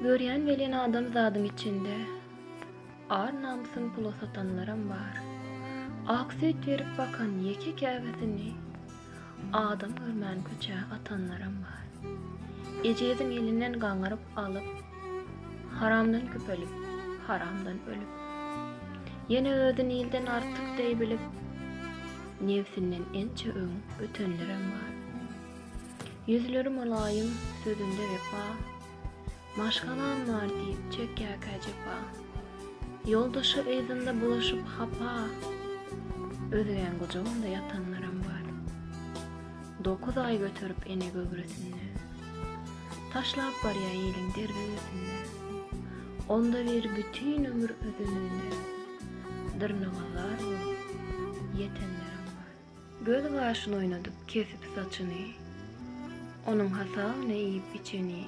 Görýän welin adamzadyň içinde Ar-namysyn pula satanlaram bar. Ak süýt berip bakan ýeke käbesini Adam görmän köçä atanlaram bar. Ejiziň elinden gaňyryp alyp, Haramdan köpelip, haramdan ölüp. Ýene özün ilden artyk deý bilip, Nebsinden ençe öň ötenlerem bar. Ýüzleri mylaýym, sözünde wepa, Maşgalam bar diýip çekýärkä jepa. Ýoldaşy yzynda bulaşyp hapa, Özgäň gujagynda ýatanlaram bar. Dokuz aý göterip ene göwresinde, Taşlap barýa iliň derwezesinde. Onda bir bütin ömür özeninde, Dyrnaga zar bolup ýetenlerem bar. Göz-gaşyny oýnadyp kesip saçyny, Onuň hasabyna iýip-içeni,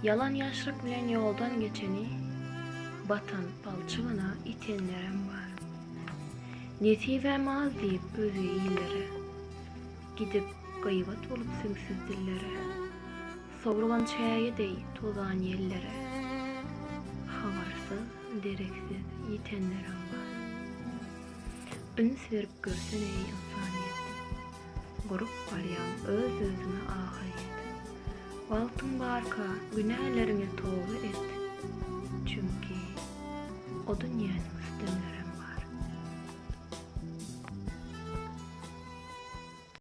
Ýalan-ýaşryk bilen ýoldan geçeni, Batan palçygyna itenlerem bar. Nesibäm az diýip özge illere, Gidip gyýbat bolup süňksüz dillere, Sowrulan çäge deý tozan ýellere, Habarsyz, dereksiz ýitenlerem bar. Üns berip görsene eý ynsanyýet. Gurup barýaň öz-özüňe ahyrýet. Wagtyň barka günäleriňe toba et. Çünki o dünýäniň sütemlerem.